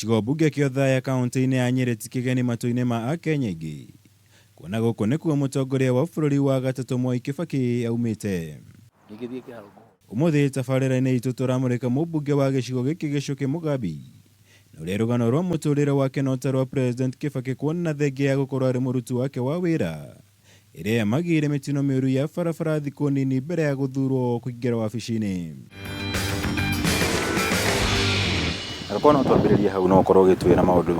Gĩcigo mbunge kĩa Othaya kaunti-inĩ ya Nyĩrĩ ti kĩgeni matũ-inĩ ma Akenya aingĩ, kuona gũkũ nĩkuo mũtongoria wa bũrũri wa gatatũ Mwai Kĩbakĩ aumĩte. Ũmũthĩ tabarĩra-inĩ itũ tũramũrĩka mũmbunge wa gĩcigo gĩkĩ Gĩchũkĩ Mũgambi na ũrĩa rũgano rwa mũtũrĩre wake no ta rwa President Kĩbakĩ kuona thengia ya gũkorwo arĩ mũruti wake wa wĩra ĩrĩa yamagĩire mĩtino mĩũru ya barabara thikũ nini mbere ya gũthurwo kũingĩra wabici-inĩ. Angĩkorwo no twambĩrĩrie hau no ũkorwo ũgĩtwĩra maũndũ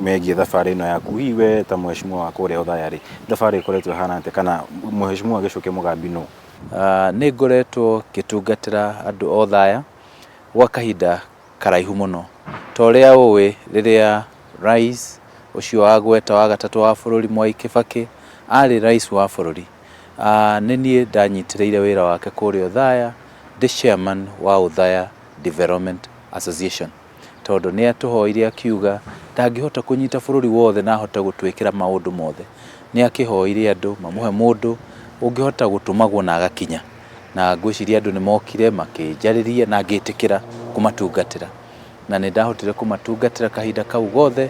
megiĩ thabarĩ ĩno yaku. Hihi we ta mheshimiwa wa kũrĩa Othaya rĩ, thabarĩ ĩkoretwo ĩhana atĩa kana mheshimiwa Gĩchũkĩ Mũgambi nũ? Nĩ ngoretwo ngĩtungatĩra andũ a Othaya gwa kahinda karaihu mũno. Ta ũrĩa ũĩ rĩrĩa Rais ũcio wagweta wa gatatũ wa bũrũri Mwai Kĩbakĩ arĩ Rais wa bũrũri, nĩ niĩ ndanyitĩrĩire wĩra wake kũrĩa Othaya ndĩ chairman wa Othaya Development Association. Tondũ nĩ atũhoire akiuga ndangĩhota kũnyita bũrũri wothe na ahote gũtwĩkĩra maũndũ mothe. Nĩ akĩhoire andũ mamũhe mũndũ ũngĩhota gũtũmagwo na agakinya. Na ngwĩciria andũ nĩ mokire makĩnjarĩria na ngĩtĩkĩra kũmatungatĩra. Na nĩ ndahotire kũmatungatĩra kahinda kau gothe,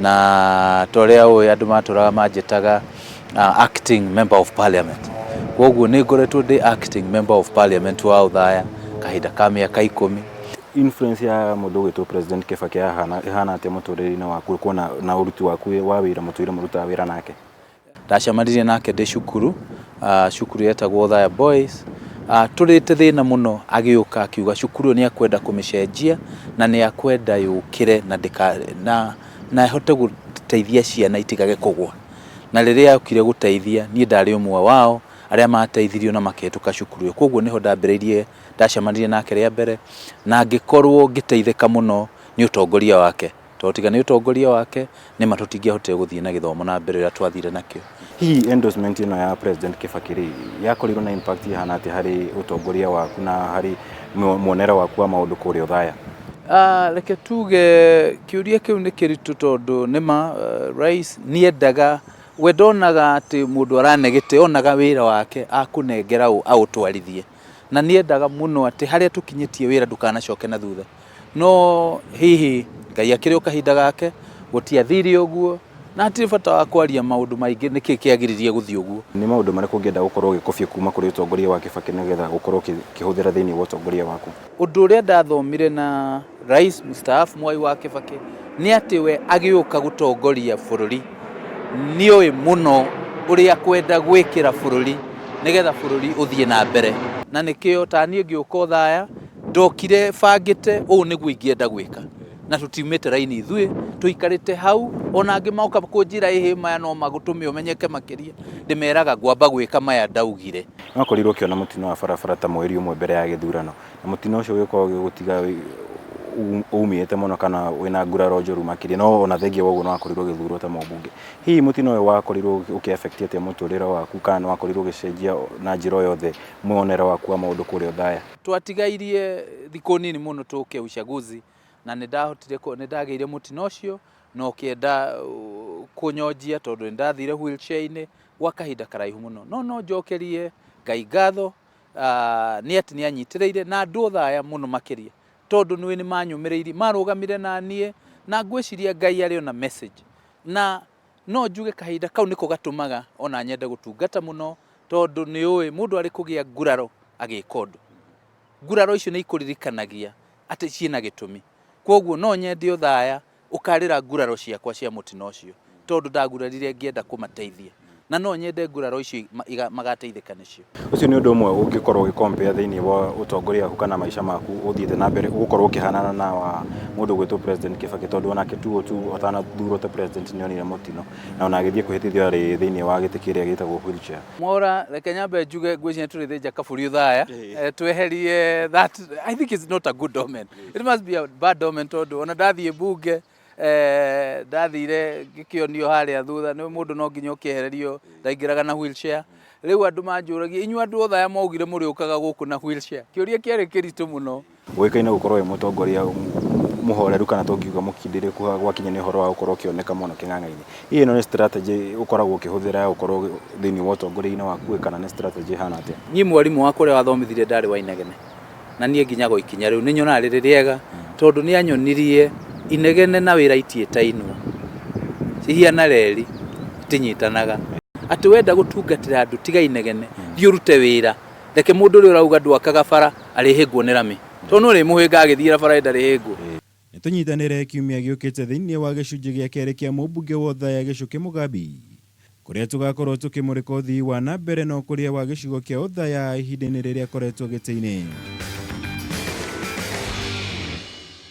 na ta ũrĩa ũĩ andũ matũraga manjĩtaga acting member of parliament. Kwoguo nĩ ngoretwo ndĩ acting member of parliament wa Othaya kahinda ka mĩaka 10. Influence ya mũndũ ũgwĩtwo President Kĩbakĩ ĩhana atĩa mũtũrĩre-inĩ waku kuona na ũruti waku wa wĩra mũtũire mũrutaga wĩra nake? Ndacemanirie nake ndĩ cukuru, cukuru yetagwo Othaya Boys, tũrĩte thĩna mũno agĩũka akiuga cukuru ĩyo nĩ akwenda kũmĩcenjia na nĩ akwenda yũkĩre na ndĩka, na, na ĩhote gũteithia ciana itigage kũgwa. Na rĩrĩa okire gũteithia niĩ ndarĩ ũmwe wao arĩa mateithirio na makĩhĩtũka cukuru ĩyo. Kwoguo nĩho ndambĩrĩirie, ndacemanirie nake rĩa mbere na ngĩkorwo ngĩteithĩka mũno nĩ ũtongoria wake. Tondũ tiga nĩ ũtongoria wake, nĩ ma tũtingĩahotire gũthiĩ na gĩthomo na mbere ũrĩa twathire nakĩo. Hihi endorsement ĩno ya President Kibaki rĩ, yakorirwo na impact ĩhana atĩa harĩ ũtongoria waku na harĩ muonere waku wa maũndũ kũrĩa Othaya? Reke tuge kĩũria kĩu nĩ kĩritũ tondũ nĩ ma Rais nĩendaga, we ndonaga atĩ mũndũ aranegete, onaga wĩra wake akũnengera aũtwarithie. Na nĩendaga mũno atĩ harĩa tũkinyĩtie wĩra ndũkanacoke na thutha. No hihi Ngai akĩrĩ o kahinda gake, gũtiathire ũguo, na hatirĩ bata wa kwaria maũndũ maingĩ nĩkĩ kĩagiririe gũthiĩ ũguo. Nĩ maũndũ marĩkũ ũngĩenda gũkorwo ũgĩkobia kuma kũrĩ ũtongoria wa Kibaki nĩgetha gũkorwo ũkĩhũthĩra thĩinĩ wa ũtongoria waku? Ũndũ ũrĩa ndathomire na Rais Mstaafu Mwai wa Kibaki nĩ atĩ we agĩũka gũtongoria bũrũri nĩoĩ mũno ũrĩa kwenda gwĩkĩra bũrũri nĩgetha bũrũri ũthiĩ na mbere. Na nĩkĩo ta niĩ ngĩũka Othaya ndokire bangĩte ũũ nĩguo ingĩenda gwĩka na tũtiumĩte raini ithuĩ tũikarĩte hau ona angĩ moka kũnjĩra ĩhĩ maya no magũtũme ũmenyeke makĩria ndĩmeraga ngwamba gwĩka maya ndaugire. Nĩwakorirwo ũkĩona mũtino wa barabara ta mweri ũmwe mbere ya gĩthurano na mũtino ũcio ũgĩkorwo ũgĩgũtiga ũmĩte mũno kana wĩna nguraro njũru makĩria no ona thengia wa ũguo nĩwakorirwo ũgĩthurwo ta mũmbunge. Hihi mũtino ũyũ wakorirwo ũkĩ affect atĩa mũtũrĩre waku kana nĩwakorirwo ũgĩcenjia na njĩra o yothe muonere waku wa maũndũ kũrĩa Othaya? Twatigairie thikũ nini mũno tũke uchaguzi na nĩ ndahotire nĩ ndagĩire mũtino ũcio na ũkĩenda kũnyonjia tondũ nĩ ndathire wheelchair-inĩ gwa kahinda karaihu mũno. No no njokerie Ngai ngatho nĩ atĩ nĩ anyitĩrĩire na andũ Othaya mũno makĩria tondũ nĩ nĩ manyũmĩrĩirie, marũgamire na niĩ na ngwĩciria Ngai arĩ ona message. Na no njuge kahinda kau nĩko gatũmaga ona nyende gũtungata mũno tondũ nĩ ũĩ mũndũ arĩ kũgĩa nguraro agĩka ũndũ. Nguraro icio nĩ ikũririkanagia atĩ ciĩna gĩtũmi. Kwoguo no nyende Othaya ũkarĩra nguraro ciakwa cia mũtino ũcio tondũ ndagurarire ngĩenda kũmateithia. Na no nyende nguraro icio magateithĩka nĩcio. Ũcio nĩ ũndũ ũmwe ũngĩkorwo ũgĩ compare thĩinĩ wa ũtongoria waku kana maica maku ũthiĩte na mbere ũgũkorwo ũkĩhanana na wa mũndũ ũgwĩtwo President Kibaki tondũ onake tu o atanathurwo ta president nĩ onire mũtino na ona agĩthiĩ kwĩhĩtithio arĩ thĩinĩ wa gĩtĩ kĩrĩa gĩtagwo wheelchair. Mwaura, reke nyambe njuge ngwĩciria tũrĩthĩnja kabũri Othaya tweherie that I think it's not a good omen. It must be a bad omen tondũ ona ndathiĩ mbunge ndathire ngĩkĩonio harĩa thutha nĩ mũndũ no nginya ũkĩehererio ndaingĩraga na wheelchair. Rĩu andũ manjũragia inyuĩ andũ othe aya mwaugire mũrĩũkaga gũkũ na wheelchair. Kĩũria kĩarĩ kĩritũ mũno. Ũĩkaine gũkorwo wĩ mũtongoria mũhoreru kana tũngiuga mũkindĩrĩku gwakinya nĩ ũhoro wa gũkorwo ũkĩoneka mũno kĩng'ang'a-inĩ. Hihi ĩno nĩ strategy ũkoragwo ũkĩhũthĩra ya gũkorwo thĩinĩ wa ũtongoria-inĩ waku kana nĩ strategy ĩhana atĩa? Niĩ mwarimũ wakwa ũrĩa wathomithirie ndarĩ wa inegene. Na niĩ nginyaga o ikinya rĩu nĩ nyonaga rĩrĩ rĩega tondũ nĩ anyonirie Inegene na wĩra itiĩtainwo, cihiana reri itinyitanaga. Atĩ wenda gũtungatĩra andũ tiga inegene, thiĩ ũrute wĩra. Reke mũndũ ũrĩa ũrauga ndwakaga bara arĩhĩngwo nĩ rami. Tondũ nĩ ũrĩmũhĩnga agĩthiĩra bara ndarĩhĩngwo. Nĩ tũnyitanĩre kiumia gĩũkĩte thĩinĩ wa gĩcunjĩ gĩa kerĩ kĩa mũmbunge wa Othaya Gĩchũkĩ Mũgambi, kũrĩa tũgakorwo tũkĩmũrĩka ũthii wa na mbere na ũkũria wa gĩcigo kĩa Othaya ihinda-inĩ rĩrĩa akoretwo gĩtĩ-inĩ.